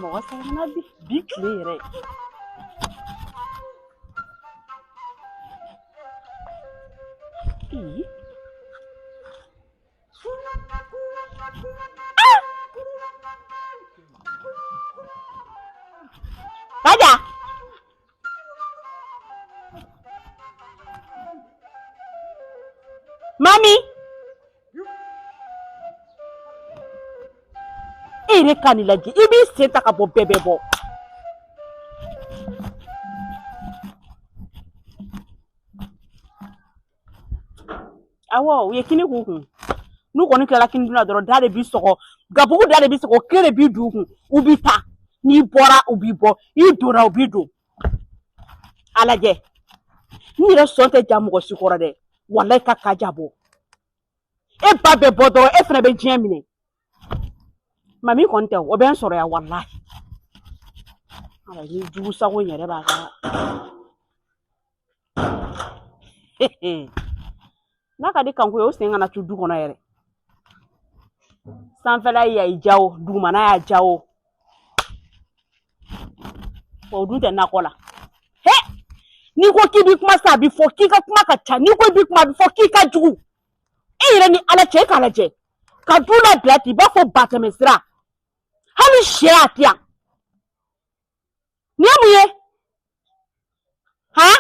Mɔgɔ sɛgɛnna bi, bi tile yɛrɛ. Ee. Kaja. Mami. E yɛrɛ ka nin lajɛ, i b'i sen ta ka bɔ, bɛɛ bɛ bɔ. Awɔ, u ye kini k'u kun. N'u kɔni tilala kini dun na dɔrɔn, da de b'i sɔgɔ, gabugu da de b'i sɔgɔ, kile de b'i d'u kun, u b'i ta. N'i bɔra, u b'i bɔ, i donna, u b'i don. A lajɛ, n yɛrɛ sɔn tɛ ja mɔgɔ si kɔrɔ dɛ, walayi ka Kaja bɔ. E ba bɛ bɔ dɔrɔn, e fana bɛ diɲɛ minɛ. Mami kɔni tɛ, o bɛ n sɔrɔ yan walahi. Ala ni jugu sago in yɛrɛ b'a ka n'a ka di kanko ye, o sen kana tu du kɔnɔ yɛrɛ. Sanfɛla y'a ja o, dugumana y'a ja o, o dun tɛ nakɔ la. He, n'i ko k'i b'i kuma sa, a bɛ fɔ k'i ka kuma ka ca. N'i ko i b'i kuma, a bɛ fɔ k'i ka jugu. E yɛrɛ ni Ala cɛ, e k'a lajɛ ka du labila ten, i b'a fɔ batɛmɛ sira, hali sɛ a tɛ yan. Nin ye mun ye? Han,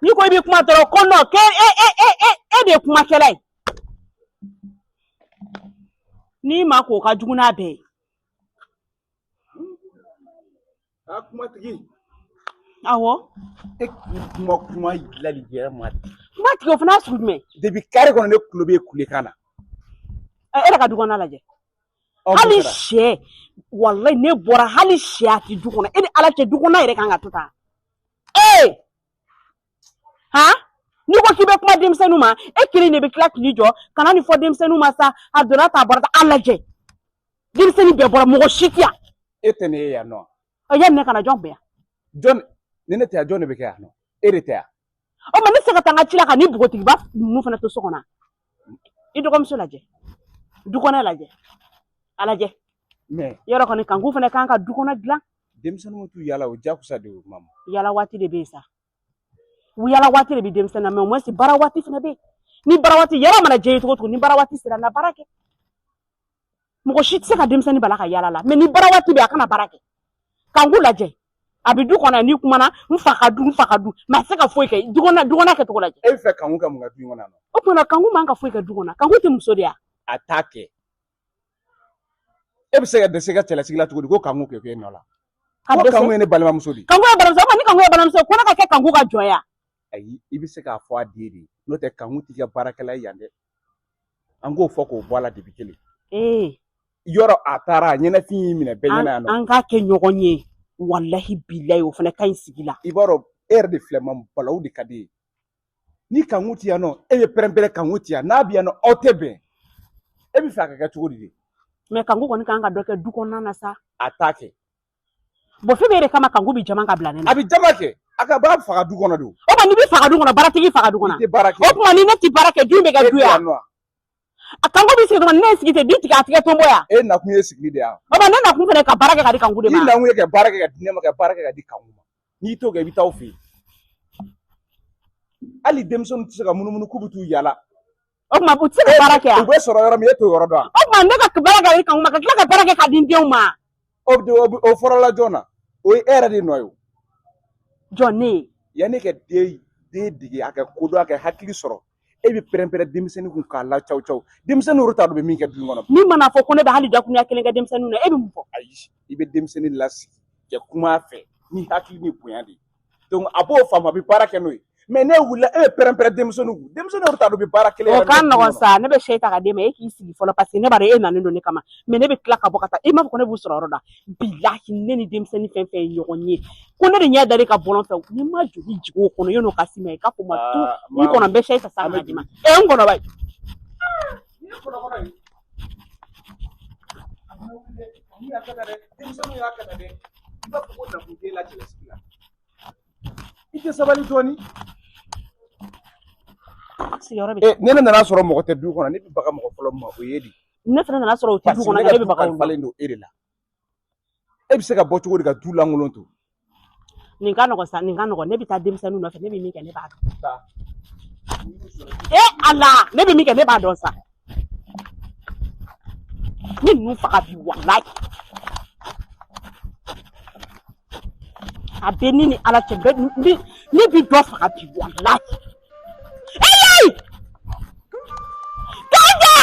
n'i ko i bɛ kuma dɔrɔn, ko non, k'e e e e e e de ye kumakɛla ye. N'i ma ko ka jugu n'a bɛɛ ye. A kumatigi. Awɔ. E kuma kuma lali yɛrɛ ma. Kumatigi, o fana y'a sugu jumɛn? Depuis carré kɔnɔ, ne tulo bɛ kulekan na. E yɛrɛ ka du kɔnɔna lajɛ. Hali sɛ, walayi ne bɔra, hali sɛ a ti du kɔnɔ. E ni Ala cɛ, du kɔnɔna yɛrɛ kan ka to tan. Ee han, n'i ko k'i bɛ kuma denmisɛnninw ma, e kelen de bɛ tila k'i jɔ ka na nin fɔ denmisɛnninw ma sa. A donna ta, a bɔra ta, a lajɛ, denmisɛnnin bɛɛ bɔra, mɔgɔ si tɛ yan. E tɛ ne ye yan nɔ. Yanni ne ka na, jɔn bɛ yan? Jɔn ni ne tɛ yan, jɔn de bɛ kɛ yan nɔ? E de tɛ yan. O ma ne se ka taa n ka ci la ka ni npogotigiba ninnu fana to so kɔnɔ. I dɔgɔmuso lajɛ, du kɔnɔ lajɛ, a lajɛ. Mais yɔrɔ kɔni, kanku fana kan ka du kɔnɔ dilan. Denmisɛnninw t'u yala, o jakusa de o mamu. Yala waati de bɛ yen sa, u yala waati de bɛ denmisɛnnin na, mais au moins baara waati fana bɛ yen. Ni baara waati yala mana diya i ye cogo o cogo, ni baara waati sera, na baara kɛ. Mɔgɔ si tɛ se ka denmisɛnnin bala ka yala la, mais ni baara waati bɛ yen, a kana baara kɛ. Kanku lajɛ, a bɛ du kɔnɔ yan, n'i kumana, n fa ka du, n fa ka du, mais a tɛ se ka foyi kɛ. Du kɔnɔ, du kɔnɔ kɛcogo lajɛ. E bɛ fɛ kanku ka mun kɛ du in kɔnɔ yan nɔ? O tuma na, kanku man ka foyi kɛ du kɔnɔ. Kanku tɛ muso de ye? A t'a kɛ. E bɛ se ka dɛsɛ i ka cɛlasigi la cogo di ko kanku kɛ e nɔ la? Ka Ko dɛsɛ. Kanku ye ne balimamuso de ye. Kanku ye balimamuso, o tuma ni kanku ye balimamuso ye, ko ne ka kɛ kanku ka jɔn ye? Ayi, i bɛ se k'a fɔ a den de ye, n'o tɛ kanku t'i ka baarakɛla ye yan dɛ. An k'o fɔ k'o bɔ a la depuis kelen. Ee. Yɔrɔ a taara, a ɲɛnafin y'i minɛ bɛɛ ɲɛna yan nɔ. An k'a kɛ ɲɔgɔn ye, walahi bilayi, o fana ka ɲi sigi la. I b'a dɔn, e yɛrɛ de filɛ ma, balawu de ka di ye. Ni kanku ti yan nɔ, e bɛ pɛrɛn-pɛrɛn, kanku ti yan, n'a bɛ yan nɔ, aw tɛ bɛn. E bɛ fɛ a ka kɛ cogo di de? Mais kanku kɔni kan ka dɔ kɛ du kɔnɔna na sa. A t'a kɛ. Bon, fɛn min yɛrɛ kama, kanku bɛ jama ka bila ne na. A bɛ jama kɛ, a ka b'a faga du kɔnɔ de. O tuma n'i bɛ faga du kɔnɔ, baaratigi faga du kɔnɔ. I tɛ baara kɛ. O tuma ni ne tɛ baara kɛ, du in bɛ kɛ du ya. A kanku bɛ sigi dɔrɔn, ne ye sigi ten, du tigɛ, a tigɛ tonbɔ yan. E nakun ye sigili de ye. O tuma ne nakun fana ka baara kɛ ka di kanku de ma. I nakun ye ka baara kɛ ka di ne ma, ka baara kɛ ka di kanku ma. N'i t'o kɛ, i bɛ taa aw fɛ yen. Hali denmisɛnninw tɛ se ka munumunu k'u bɛ t'u yala. O tuma u tɛ se ka baara kɛ yan. U bɛ sɔrɔ yɔrɔ min, e t'o yɔrɔ dɔn. O tuma ne ka baara kɛ ka di kanku ma, ka tila ka baara kɛ ka di n denw ma. O fɔra la jɔn na? O ye e yɛrɛ de nɔ ye o. Jɔn ne ye? Yanni ka den dege, a ka kodɔn, a ka hakili sɔrɔ, e bɛ pɛrɛn-pɛrɛn denmisɛnnin kun k'a la caw caw. Denmisɛnnin yɛrɛ t'a dɔn u bɛ min kɛ du kɔnɔ. Min mana fɔ ko ne bɛ hali dakuruɲa kelen kɛ denmisɛnninw na, e bɛ mun fɔ? Ayi, i bɛ denmisɛnnin lasigi ka kuma a fɛ ni hakili ni bonya de ye. Donc a b'o faamu, a bɛ baara kɛ n'o ye. Mais ne wulila, e bɛ pɛrɛn-pɛrɛn denmisɛnninw kun, denmisɛnnin yɛrɛ t'a dɔn u bɛ baara kelen O yɛrɛ ka min kɛ du nɔgɔn kɔnɔ. sa, ne bɛ sɛ ta ka d'e ma, e k'i sigi fɔlɔ, parce que ne b'a dɔn e nalen don ne kama. Mais ne bɛ tila ka bɔ ka taa, e m'a fɔ ko ne b'u sɔrɔ yɔrɔ la. Bilahi, ne ni denmisɛnnin fɛn fɛn ye ɲɔgɔn ye, ko ne de ɲɛ dar'i ka bɔlɔn fɛ, n'i ma joli jigin o kɔnɔ, yan'o ka s'i ma, i k'a fɔ ma tu n kɔnɔ, n bɛ sɛ ta sa ka d'i ma. Ee, n kɔnɔ ba ye. Denmisɛnninw y'a kɛ tan dɛ, i b'a fɔ ko nakun t'e la cɛlasigi la. I tɛ sabali dɔɔni? Sigiyɔrɔ bɛ. Ee, ne nana sɔrɔ mɔgɔ tɛ du kɔnɔ, ne bɛ baga mɔgɔ fɔlɔ min ma, o ye de. Ne fana nana sɔrɔ o tɛ du Parce que kɔnɔ, ne ne ka bɛ du baga o ma. kalifalen don e de la. E bɛ se ka bɔ cogo di ka du lankolon to? Nin ka nɔgɔn sa, nin ka nɔgɔn. Ne bɛ taa denmisɛnninw nɔfɛ, ne bɛ min kɛ, ne b'a dɔn. Taa. E Ala, ne bɛ min kɛ, ne b'a dɔn sa. Ne ninnu faga bi, walayi. A bɛ ne ni Ala cɛ, bɛɛ ne bɛ dɔ faga bi, walayi. Eyi! Kaja!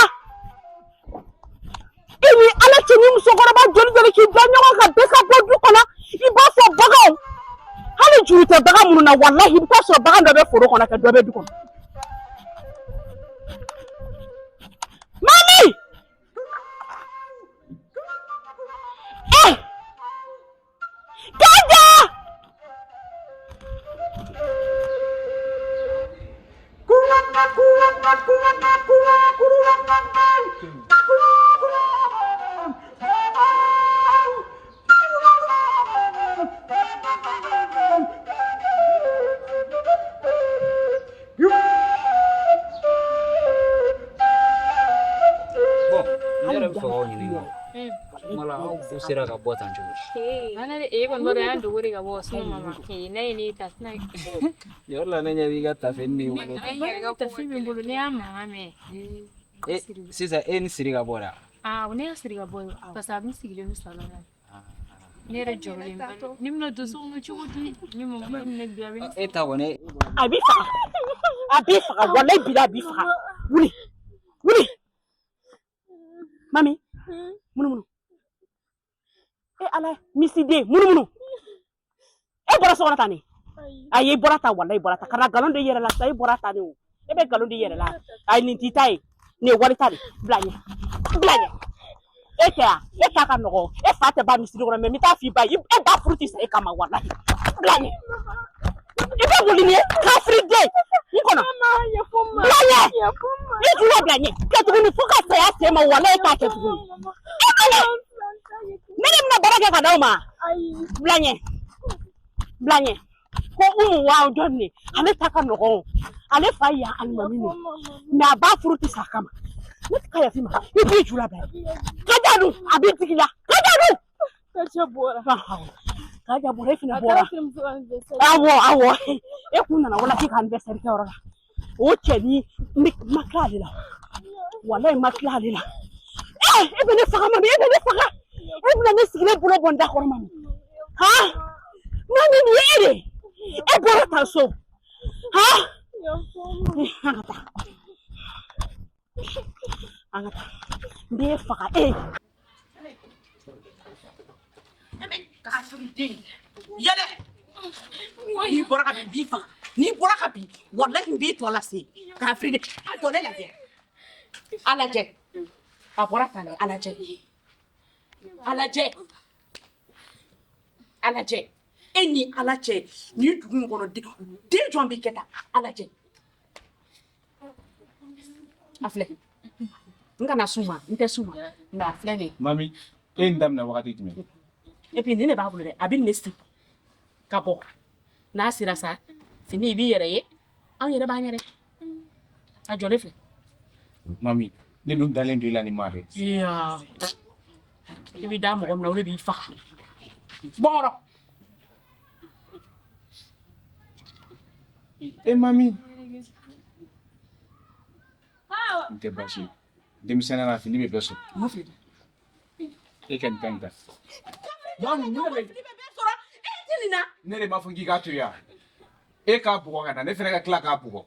E ni Ala cɛ, ni musokɔrɔba joli joli k'i da ɲɔgɔn kan, bɛɛ ka bɔ du kɔnɔ, i b'a fɔ baganw. Hali juru tɛ bagan minnu na, walahi, i bɛ taa sɔrɔ bagan dɔ bɛ foro kɔnɔ, ka dɔ bɛ du kɔnɔ. Mami! Eh! Kaja! Bon, ne yɛrɛ bɛ fɛ k'aw ɲininka. Kuma la, aw u sera ka bɔ tan cogo di? An e kɔni b'a dɔn y'an dogo de ka bɔ sinɔ mama ne ye ne ta sina. Yɔrɔ la, ne ɲɛ b'i ka tafe min bolo. Tafe bɛ n bolo, ne y'a mankan mɛn. E sisan, e ni Siri ka bɔ da. Ah, ne y'a siri ka bɔ parce que a bɛ sigilen don salon na. Ne yɛrɛ jɔrɔlen ba ne bɛna don so kɔnɔ cogo di? Ni mɔgɔ min bɛ bi, a bɛ E ta kɔni. A b'i faga. A b'i faga, walayi bila, a b'i faga. Wuli. Wuli. Mami, munumunu. E Ala, misiden, munumunu. E bɔra so kɔnɔ tan de. Ayi, i bɔra tan, walayi, i bɔra tan. Kana nkalon da i yɛrɛ la sa, i bɔra tan de o. E bɛ nkalon da i yɛrɛ la. Ayi, nin t'i ta ye. Nin ye wali ta de. Bila ɲɛ. Bila ɲɛ. E tɛ yan. E ta ka nɔgɔn. E fa tɛ ban misiri kɔnɔ, mɛ n bɛ taa f'i ba ye. E ba furu tɛ sa e kama, walayi. Bila ɲɛ. I bɛ boli ni ye, kafiriden. N kɔnɔ. Bila ɲɛ. I jula bila ɲɛ. Kɛ tuguni fo ka saya se ma, walayi, e t'a kɛ tuguni. E kɔnɔ. Ne de bɛna baara kɛ ka d'aw ma. Bila ɲɛ. Bila ɲɛ. Ko Umu wa jɔn de. Ale ta ka nɔgɔn. Ale fa ye alimami de. Mɛ a ba furu tɛ sa a kama. Ne tɛ ka yafa i ma. I b'i jula bila. Kaja dun, a b'i digi la. Kaja dun. Kaja bɔra. Kaja bɔra, e fana bɔra. Awɔ, awɔ. E kun nana wala k'i ka anniversaire kɛ yɔrɔ la. O cɛ ni ne ma tila ale la. Walayi, ma tila ale la. Eh, e bɛ ne faga mami, e bɛ ne faga. E bɛna ne sigilen bolo bɔ n da kɔrɔ mami. Han? Mami, nin ye e de ye. E bɔra tan so. Han? An ka taa. An ka taa. N b'e faga e. Kafiriden. Yɛlɛ. N'i bɔra ka bin, n b'i faga. N'i bɔra ka bin, walahi, n b'i tɔ lase. Kafiriden. A jɔ ne lajɛ. A lajɛ. A bɔra tan dɛ, a lajɛ. A lajɛ. A lajɛ. E ni Ala cɛ, nin dugu in kɔnɔ, den jɔn b'i kɛ tan? A lajɛ. A filɛ. N kana s'u ma, n tɛ s'u ma. Nka a filɛ nin ye. Mami, e ye nin daminɛ wagati jumɛn? Et puis nin de b'a bolo dɛ, a bɛ nin de siri ka bɔ. N'a sera sa, fini i b'i yɛrɛ ye, anw yɛrɛ b'an yɛrɛ. A jɔlen filɛ. Mami, ne dun dalen don i la ni ma dɛ. Iya. I bɛ da mɔgɔ min na, o de b'i faga. Bɔn. E mami. N tɛ baasi ye. Denmisɛnninya la, fini bɛ bɛɛ sɔrɔ. E ka nin ta in ta. Mami, ne bɛ Sɔrɔ e tɛ nin na. Ne de b'a fɔ k'i k'a to yen. E k'a bugɔ ka na, ne fana ka tila k'a bugɔ.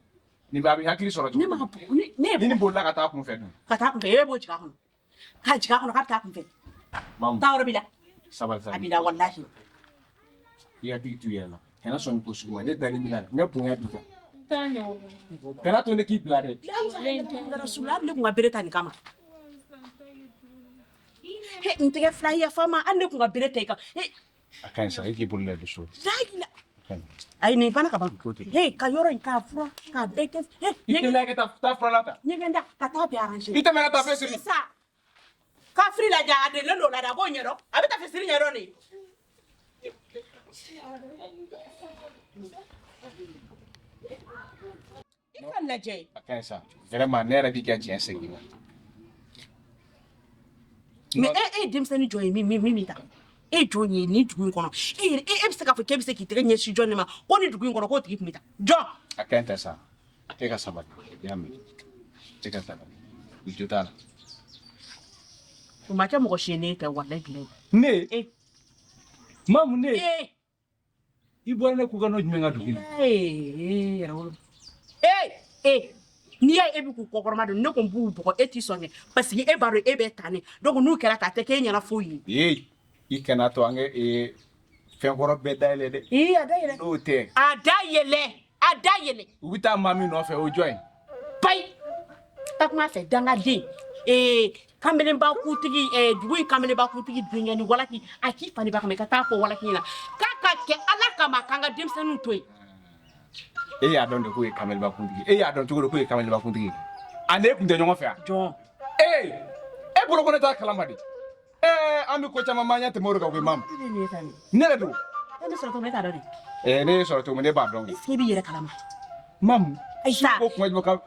Nin bɛ a bɛ hakili sɔrɔ cogo Ne m'a bugɔ, ne ye Ni nin bolila ka taa kun fɛ dun? Ka taa kunfɛ, e b'o jigin a kɔnɔ. K'a jigin a kɔnɔ, k'a bɛ taa kunfɛ. Mamu, Taa yɔrɔ b'i la. sabali A sabali. b'i la, walahi. I hakili to i yɛrɛ la. Kana sɔn nin ko sugu ma. Ne dalen b'i la. N ka bonya b'i kan. Kana to ne k'i bila dɛ. Rasulullah, ne kun ka bere ta nin kama. He, n tɛgɛ fila, yafa ma, hali ne kun ka bere ta i kan. He, A ka ɲi sa, e k'i bolo lajɛ so. la A ka ɲi. Ayi, nin banna ka ban. Ko ten. He, ka yɔrɔ in k'a fura, k'a bɛɛ kɛ. He, I teliya ka taa taa fura la ta. Ɲɛgɛn da, ka taa bɛɛ arranger. I tɛmɛ ka taa fɛn siri. Sisan. Kafiri lajɛ, a delilen don o la dɛ, a b'o ɲɛdɔn. A bɛ taa fisiri ɲɛdɔn de. I ka lajɛ. A ka ɲi sa, vraiment, ne yɛrɛ b'i ka tiɲɛ segin ma. Mais e ye denmisɛnnin jɔn ye min ta? E ye jɔn ye nin dugu in kɔnɔ? E yɛrɛ, e bɛ se k'a fɔ k'e bɛ se k'i tɛgɛ ɲɛsin jɔn de ma ko nin dugu in kɔnɔ k'o tigi tun bɛ taa jɔn? A ka ɲi tɛ sa, e ka sabali, i y'a mɛn, e ka sabali, i jo t'a la. O ma kɛ mɔgɔ si ye ne tɛ, walayi bilayi. Ne E. Mamu, ne Ee. i bɔra ne kukanɔ jumɛn ka dugu in na? Ee, yɛrɛ wolo. Ee ee, n'i y'a ye e bɛ k'u kɔkɔrɔma don, ne ko n b'u bugɔ, e t'i sɔn kɛ parce que e b'a dɔn e bɛ tan ne. Donc n'u kɛra tan, a tɛ k'e ɲɛna foyi ye. Ee, i kana to an ka fɛn kɔrɔ bɛɛ dayɛlɛ dɛ. Ee, a dayɛlɛ. N'o tɛ. A dayɛlɛ, a dayɛlɛ. U bɛ taa maa min nɔfɛ, o jɔn ye? Payi, takuma fɛ dangaden, ee, kamelenba kuntigi, ee, dugu in kamelenba kuntigi denkɛ ni walaki, a k'i fa ni ba kama, i ka taa fɔ walaki ɲɛna k'a ka kɛ Ala kama k'an ka denmisɛnninw to yen. E y'a dɔn de k'o ye kamelenba kuntigi? E y'a dɔn cogo di k'o ye kamelenba kuntigi? A n'e kun tɛ ɲɔgɔn fɛ yan? Jɔn. Ee, e bolo ko ne t'a kalama de? Ee, an bɛ ko caman ma ɲɛ tɛmɛ o de kan koyi, Mamu. E bɛ nin ye tan de. Ne yɛrɛ don. E ne sɔrɔ cogo min, e t'a dɔn de. Ee, ne ye sɔrɔ cogo min, ne b'a dɔn. Est ce que e b'i yɛrɛ kalama? Mamu. Ayisa. Ko kuma jumɛn kan?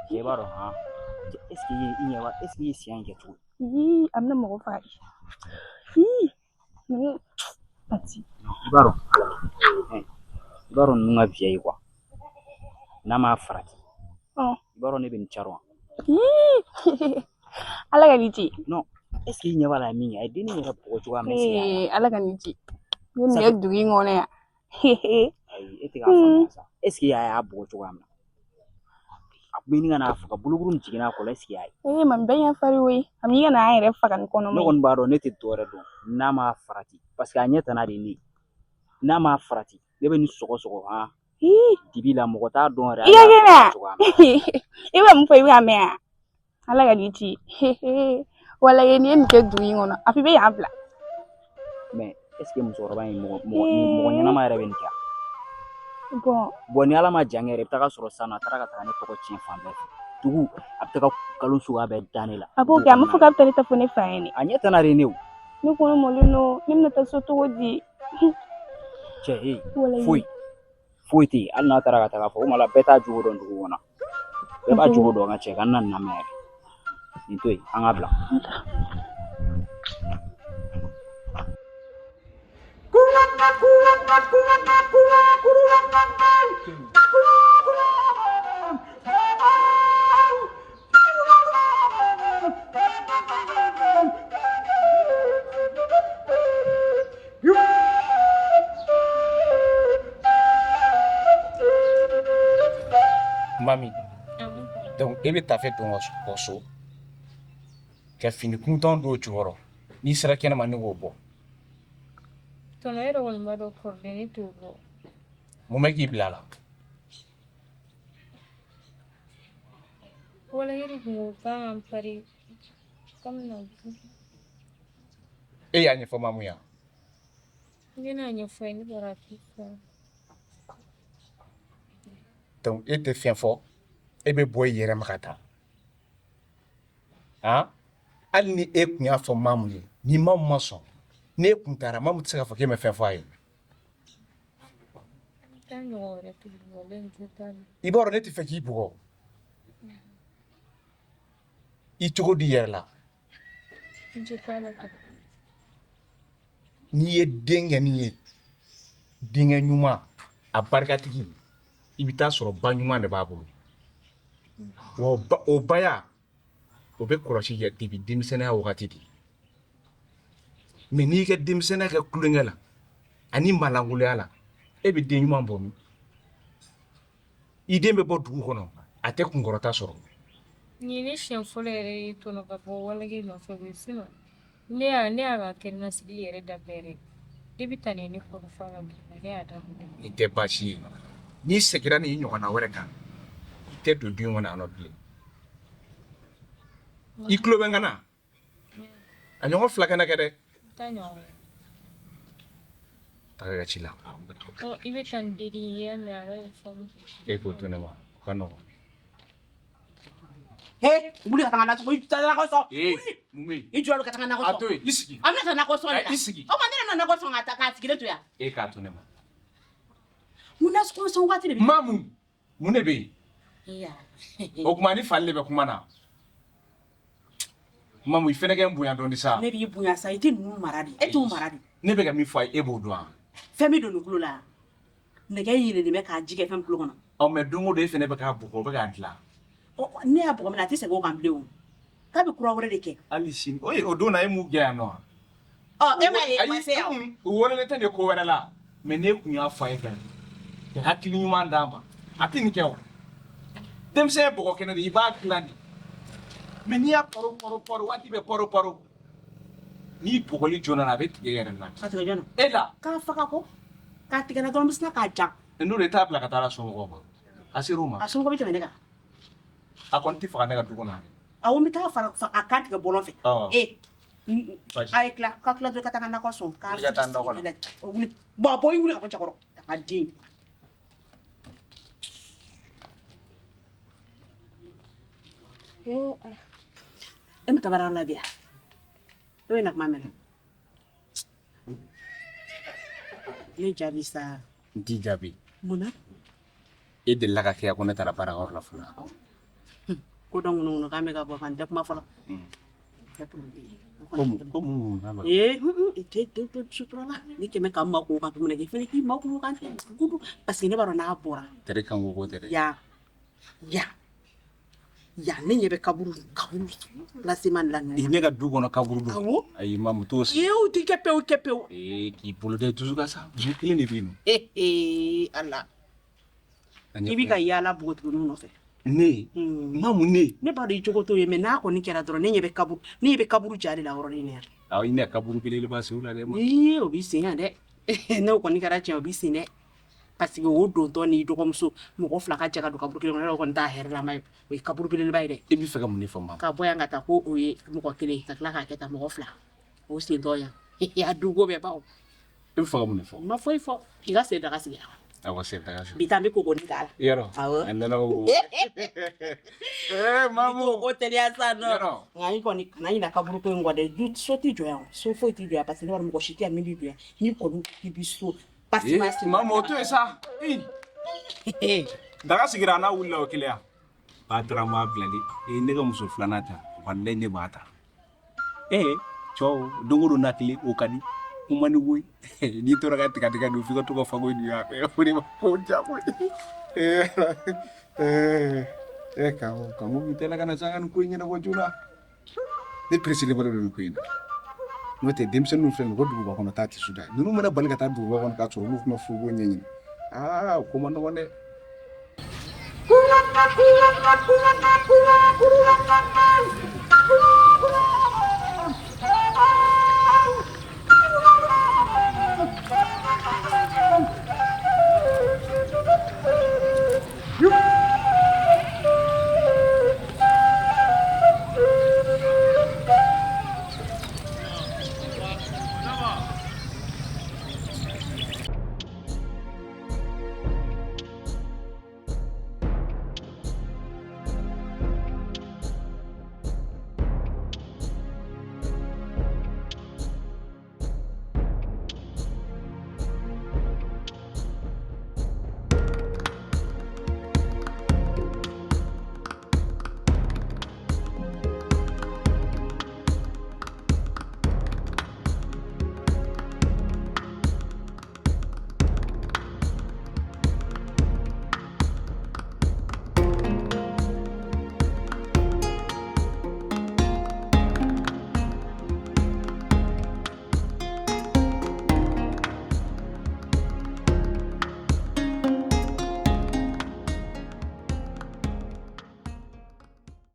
Cɛ, b'a dɔn han, est ce que i ɲɛ b'a, est ce que i ye siya in kɛ cogo di? Ii, a bɛna mɔgɔ faga. Ii, ninnu pati. I b'a dɔn, i b'a dɔn ninnu ka vieille quoi, n'a m'a farati. Ɔn. I b'a dɔn ne bɛ nin caro wa? Ii, Ala ka n'i ci. Non, est ce que i ɲɛ b'a la min kɛ, a ye dennin yɛrɛ bugɔ cogoya min na, est ce que i y'a ye? Ee, Ala ka n'i ci. Ne nin kɛ dugu in kɔnɔ yan. Ayi, e tɛ k'a faamuya sa. Est ce que i y'a ye a bugɔ cogoya min na? A kun bɛ ɲini ka n'a faga, bolokuru min jiginna a kɔ la, est ce que i y'a ye? Ee, mami bɛɛ ɲɛ fari koyi. A bɛ ɲini ka n'an yɛrɛ faga ni kɔnɔma Ne ye. kɔni b'a dɔn ne tɛ dɔwɛrɛ dɔn n'a m'a farati, parce que a ɲɛ tana de ye ne ye. N'a m'a farati, ne bɛ nin sɔgɔ sɔgɔ han. Ii. Dibi la, mɔgɔ t'a dɔn yɛrɛ. I ka kɛnɛ wa? Cogoya min na. I bɛ mun fɔ, i bɛ ka mɛn wa? Ala ka n'i ci. Walayi, n'i ye nin kɛ dugu in kɔnɔ, a fɔ i bɛ yan bila. Mais est ce que musokɔrɔba in, mɔgɔ ɲɛnama yɛrɛ bɛ nin kɛ? Bon. Bon, ni Ala ma jan kɛ yɛrɛ, i bɛ taga sɔrɔ sisan nɔ, a taara ka taga ne tɔgɔ tiɲɛ fan bɛɛ fɛ. Dugu, a bɛ taga nkalon suguya bɛɛ da ne la. A b'o kɛ, a ma fɔ k'a bɛ taa ne ta fɔ ne fa ye ne. A ɲɛ tana de ye ne o. Ne kɔnɔ mɔlen don, ne bɛna taa so cogo di? Cɛ, ee, Walayi. foyi. Foyi tɛ yen, hali n'a taara ka taga fɔ, o ma la bɛɛ t'a jogo dɔn dugu kɔnɔ. Bɛɛ b'a jogo dɔn, ka cɛ ka na nin lamɛn yɛrɛ. Nin to yen, an k'a bila. Mami, donc e bɛ tafe don ka bɔ so ka fini kuntan don o jukɔrɔ, n'i sera kɛnɛma ne k'o bɔ. Tɔnɔ, e yɛrɛ kɔni b'a dɔn kɔrɔlen ne t'o bɔ. Mun bɛ k'i bila a la? Wala yɛrɛ kun ko k'an ka pari k'an bɛna dun. E y'a ɲɛfɔ Mamu ye wa? Ne n'a ɲɛfɔ a ye, ne bɔra a t'i sɔn. Donc e tɛ fɛn fɔ, e bɛ bɔ i yɛrɛ ma ka taa. Han, hali ni e kun y'a fɔ Mamu ye, ni Mamu ma sɔn, n'e kun taara, Mamu tɛ se k'a fɔ k'e ma fɛn fɔ a ye. N t'a ɲɔgɔn wɛrɛ tuguni, walayi n jo t'a la. I b'a dɔn ne tɛ fɛ k'i bugɔ. I cogo di yɛrɛ la. N jo t'a la ka. N'i ye denkɛ min ye, denkɛ ɲuman, a barikatigi, i bɛ taa sɔrɔ ba ɲuman de b'a bolo. Wa o baya, o bɛ kɔlɔsi kɛ depuis denmisɛnninya wagati de. Mais n'i ka denmisɛnninya kɛ kulonkɛ la ani malankolonya la, e bɛ den ɲuman bɔ min? I den bɛ bɔ dugu kɔnɔ, a tɛ kunkɔrɔta sɔrɔ. Nin ye ne siɲɛ fɔlɔ yɛrɛ ye tɔnɔ ka bɔ walage nɔfɛ koyi, sinon ne y'a ka kɛnɛmasigi yɛrɛ daminɛ yɛrɛ. Depuis tan ne kɔrɔ f'a ka bi ne y'a daminɛ. Nin tɛ baasi ye. N'i seginna nin ɲɔgɔnna wɛrɛ kan, i tɛ don du in kɔnɔ yan nɔ bilen. I tulo bɛ n kan na? A ɲɔgɔn fila kana kɛ dɛ. Taa ɲɔgɔn wɛrɛ. Taga i ka ci la. Ɔ, i bɛ ka nin deli i y'a mɛn a bɛ faamu. E k'o to ne ma, o ka nɔgɔn. He, wuli ka taa n ka nakɔ i taa nakɔ sɔn. Ee, mun bɛ yen? I jɔ ka taa n ka nakɔ A sɔn. to yen, i sigi. An bɛna taa nakɔ sɔn de la. I sigi. O ma ne nana nakɔ sɔn ka taa k'a sigilen to yan. E k'a to ne ma. Mun nakɔ sɔn waati de bɛ. Mamu, mun de bɛ yen? Ya. O tuma ni fali de bɛ kuma na. Mamu, i fɛnɛ kɛ n bonya dɔɔni sa. Ne b'i bonya sa, i tɛ ninnu mara de. E t'u mara de. Ne bɛ ka min fɔ a ye, e b'o dɔn wa? Fɛn bɛ don nin tulo la. Nɛgɛ yɛlɛlen bɛ k'a ji kɛ fɛn tulo kɔnɔ. Ɔ, mais don o don e fɛnɛ bɛ k'a bugɔ, o bɛ k'a dilan. Ɔ, ne y'a bugɔ min na, a tɛ segin o kan bilen o. K'a bɛ kura wɛrɛ de kɛ. Hali sini, o ye o don na e m'u gɛn yan nɔ wa? Ɔ, e m'a ye, e ma se yan. Ayi, u wololen tɛ nin ko wɛrɛ la. Mais n'e kun y'a fɔ a ye ka ɲɛ, ka hakili ɲuman d'a ma, a tɛ nin kɛ o. Denmisɛn ye bɔgɔ kɛnɛ de ye, i b'a dilan de. Mais n'i y'a paro paro paro, waati bɛɛ paro paro. N'i bugɔli joona na, a bɛ tigɛ e yɛrɛ la. A tigɛ jɔn na? E la. K'a faga ko. K'a tigɛ na dɔrɔn, n bɛ sina k'a jan. N'o de t'a bila ka taa a somɔgɔw ma. A ser'o ma. A somɔgɔ bɛ tɛmɛ ne kan. A kɔni tɛ faga ne ka du kɔnɔ. Awɔ, n bɛ taa fara a kan tigɛ bɔlɔn fɛ. Ɔ. E. Baasi. A ye tila, ka tila dɔrɔn ka taa n ka nakɔ sɔn. Wuli ka taa nakɔ la. Wuli. Bɔn, bɔ i wuli ka bɔ cɛkɔrɔ. A den. Ee Ala. E ma taa baarayɔrɔ la bi yan? E bɛ na kuma mɛn. Ne jaabi sa. N t'i jaabi. Mun na? E delila ka kɛ yan ko ne taara baarayɔrɔ la fɔlɔ. Ko dɔ ŋunuŋunu k'an bɛ ka bɔ kan, n tɛ kuma fɔlɔ. Ko mun n'a ma. Ee, i tɛ tɛ sutura la. Ni kɛmɛ k'an mako ka dumuni kɛ, i fana k'i mako kan gudu. Parce que ne b'a dɔn n'a bɔra. Tere kan ko ko tɛ dɛ. Ya, ya, ya, ne ɲɛ bɛ kaburu kaburu lasema la nin. Ne ka du kɔnɔ kaburu don. Awɔ. Ayi, mamu t'o sigi. Ee, o ti kɛ pewu kɛ pewu. Ee, k'i bolo da i dusu kan sa. Muso kelen de bɛ yen nɔ. Ee, Ala. I b'i ka yaala npogotiginin nɔfɛ. Ne? Mamu ne? Ne b'a dɔn i cogo t'o ye, mais n'a kɔni kɛra dɔrɔn, ne ɲɛ bɛ kaburu, ne ɲɛ bɛ kaburu ja de la yɔrɔnin na yan. Awɔ, i ne kaburu belebeleba sen la dɛ. Ee, o b'i sen yan dɛ. N'o kɔni kɛra tiɲɛ, o b'i sen dɛ. Parce que o dontɔ n'i dɔgɔmuso mɔgɔ fila ka jɛ ka don kaburu kelen kɔnɔ, o kɔni t'a hɛrɛlama ye. O ye kaburu belebeleba ye dɛ. E b'i fɛ ka mun de fɔ mamu? Ka bɔ yan ka taa ko o ye mɔgɔ kelen, ka tila k'a kɛ tan mɔgɔ fila. O sentɔ yan. A duko bɛɛ baw. E bɛ fɛ ka mun de fɔ? N ma foyi fɔ. I ka sen daga sigi. Awɔ, sen daga sigi. Bi taa n bɛ koko ni k'a la. Yɔrɔ. Awɔ. A nana o. Ee, mamu. Ko teliya sa nɔ. Yɔrɔ. Nka i kɔni kana ɲinɛ kaburu ko in kɔ dɛ. Du so t'i jɔ yan. So foyi t'i jɔ yan parce que ne b'a dɔn mɔgɔ si tɛ yan min b'i jɔ yan. N'i kɔni k'i bi so. Pasi ma sigi. Mamu, o to yen sa. Ee. Daga sigira a n'a wulila o kelen ya. Ba taara m'a bila de. Ee, ne ka muso filanan ta. Walayi ne b'a ta. Ee, cɛw, don o don na kelen o ka di. Kuma ni koyi. N'i tora ka tiga tiga dun f'i ka to ka fago dun yan fɛ. O de b'a ko diya koyi. Ee, ee, ee, kanko, kanko bi tɛla ka na sa ka nin ko in ɲɛnabɔ joona. Ne pressé ba de don nin ko in na. N'o tɛ denmisɛnninw filɛ nin ye, ko duguba kɔnɔ taa tɛ suda. Ninnu mana bali ka taa duguba kɔnɔ k'a sɔrɔ olu kuma furuko ɲɛɲini. Aa, o ko man nɔgɔn dɛ.